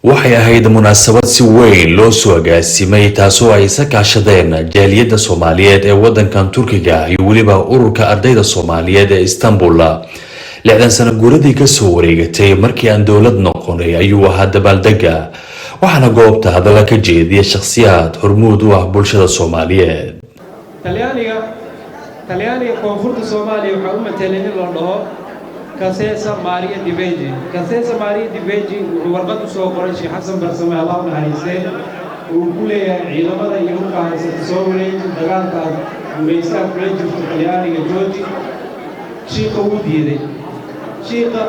Waxay ahayd munaasabad si weyn loo soo agaasimay, taasoo ay isa kaashadeen jaaliyadda Soomaaliyeed ee wadankan Turkiga iyo weliba Ururka Ardayda Soomaaliyeed ee Istanbul. 60 sano guuradii kasoo wareegatay markii aan dowlad noqonay ayuu ahaa dabaaldega, waxaana goobta hadalla ka jeediyay shakhsiyaad hormuud u ah bulshada Soomaaliyeed. Talyaaniga koonfurta Soomaaliya waxaa u matelay nin la dhaho Casesa Maria di Veggi. Casesa Maria di Veggi wuxuu warqad u soo qoray Sheekh Xasan Barsame, Allah u naxariistee. Uu ku leeyahay: ciidamada iyo hubka haysata soo wareeji, dagaalka aad gumaystaha kula jirto Talyaaniga jooji. Shiikha wuu diiday. Shiikha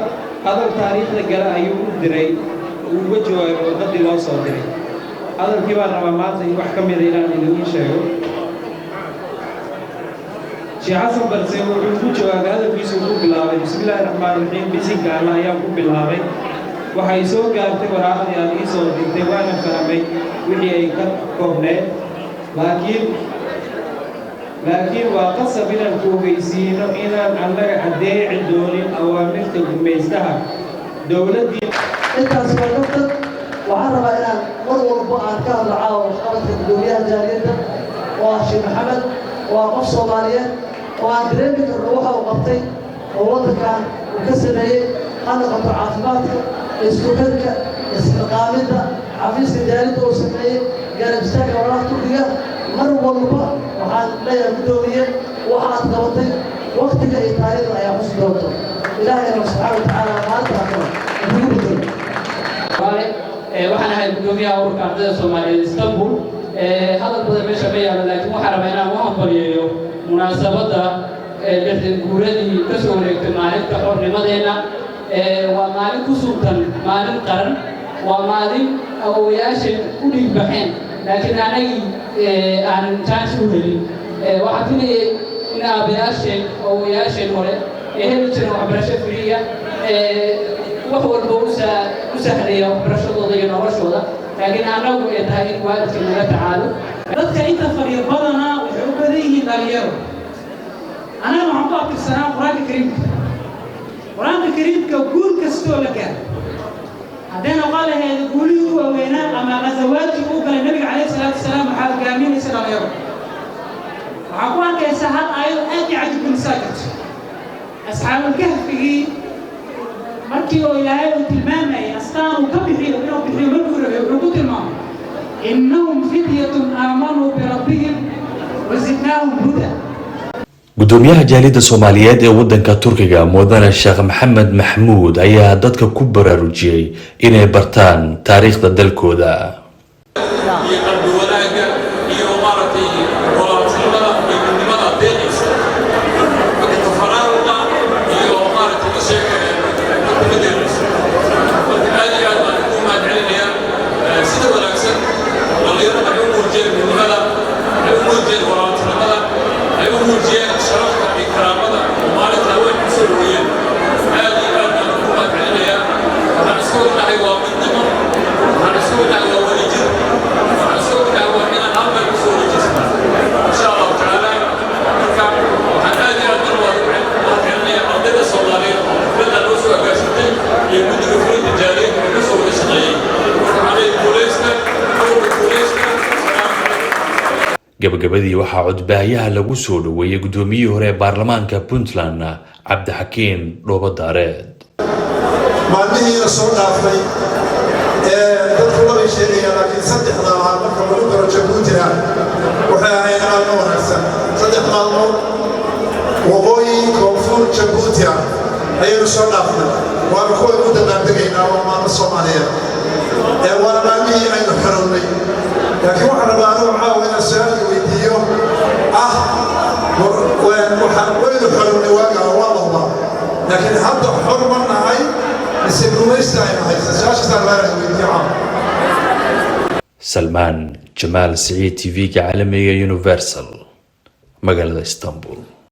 hadal taariikhda gale ayuu u diray, uu uga jawaabay warqaddii loo soo diray. Hadalkii baan rabaa maanta in wax ka mida inaan idin sheego. Sheekh Xasan Barsame wuxuu ku jawaabay, hadalkiisu ku bilaabay: "Bismillaahi raxmaani raxiim, bisinka Allah ayaan ku bilaabay. Waxay soo gaartay waraaqadii aad ii soo dirtay, waana fahmay wixii ay ka koobneed, laakiin waa qasab inaan ku ogeysiino inaan annaga addeeci doonin awaamirta gumaystaha dowladdii." Intaas waa kaftan. Waxaan rabaa inaan mar walbo aan ka hadlo caawa waxqabadka guddoomiyaha jaaliyadda oo ah Sheekh Maxamed, oo ah qof Soomaaliyeed oo aan dareemi karno waxa uu qabtay oo waddankan uu ka sameeyey, ha noqoto caafimaadka, isku xirka, isxilqaamidda, xafiiska jaaliyadda uu sameeyey, garab istaagga walaalaha Turkiga. Mar walba waxaan leeyahay: guddoomiye, waxa aad qabatay waktiga iyo taariikhda ayaa xusi doonto. Ilaahayna subxaana wa tacaala maalinta aakhira kugu bedelo. Waxaan ahay guddoomiyaha Ururka Ardayda Soomaaliyeed Istanbul. Hadal badan meesha ma yaalo, laakiin waxaan rabaa inaan u hambalyeeyo munaasabadda 60 guuradii ka soo wareegtay maalinta xornimadeenna. Waa maalin ku suntan maalin qaran, waa maalin awowayaashay u dhiig baxeen, laakiin anagii aanan chance u helin. Waxaan filayay in aabayaasheen, awowayaasheen hore ay heli jireen waxbarasho free ah, wax walba u sahlaya waxbarashadooda iyo noloshooda, laakiin annagu ay tahay in waalidka nala tacaalo. Dadka inta fadhiya badanaa waxay u badan yihiin dhalinyaro. Anaga waxaan ku abtirsanaa Qur-aanka Kariimka. Qur-aanka Kariimka guul kastoo la gaaro, hadday noqon lahayd guulihii u waaweynaa ama ghazawaadkii uu galay Nabiga calayhi salaatu wasalaam, waxaa hogaaminaysa dhalinyaro. Waxaa ku arkaysaa hal aayado aad i cajibgelisaa jirto: Asxaabulkahfigii markii oo Ilaahay uu tilmaamayay, astaan uu ka bixiyo inuu bixiyo markuu rabay, wuxuu ku tilmaamay: "Innahum fityatun aamanuu birabbihim wazidnaahum huda." Gudoomiyaha jaaliyadda Soomaaliyeed ee wadanka Turkiga, mudane Sheekh Maxamed Maxmuud, ayaa dadka ku baraarujiyey inay bartaan taariikhda dalkooda. Iyo qalbi wanaagga iyo maaragtay walaaltinimada iyo midnimada deeqaysa. Marka tafaraaruqa iyo maaragtay isheeg kuma deeqayso. Marka aad iyo aad baan ugu mahad celinayaa sida wanaagsan dhallinyarada ay u muujiyeen midnimada, ay u muujiyeen walaaltinimada, ay u muujiyeen sharafta iyo karaamada oo maalinta weyn ku soo dhaweeyeen. Aad iyo aad baan ugu mahad celinayaa. Waxaan isku ognahay waa midnimo, waxaan isku ognahay waa wadajir, waxaan isku ognahay waa inaan hal meel kusoo wareejisno, insha Allahu tacaala. Marka waxaan aad iyo aad mar labaad ugu mahad celinayaa ardayda Soomaaliyeed oo xafladda loo soo agaasintay iyo guddiga fulinta jaaliyadda oo ka soo wada shaqeeyey. Marka waxaan leeyahay: guulaysta, ururka guulaysta. Asalaamu calaykum. Gabagabadii waxaa codbaahayaha lagu soo dhoweeyey guddoomiyihii hore ee baarlamaanka Puntland, Cabdixakiin Dhoobadaareed. Maalmihiina soo dhaafay ee dadku labay sheegayaan, laakiin saddexda ahaa marka lagu daro Jabuutina, waxay ahayd maalmo wanaagsan. 3 maalmood, waqooyi, koonfur, Jabuuti ah, ayaynu soo dhaafnay, waana kuwaynu u dabaaldegaynaa. Waa maalmo Soomaaliyeed ee waana maalmihii aynu xorownay. Laakiin waxaan rabaa anugu caawa inaan su-aalka weydiiyo ah: waynu xorownay waaga, waa la hubaa, laakiin hadda xor ma nahay mise gumaysta aynu haysa? Su-aashaasaan rabaa inaan weydiiyo caawa. Salmaan Jamaal Siciid, TV-ga caalamiga Universal, magaalada Istanbul.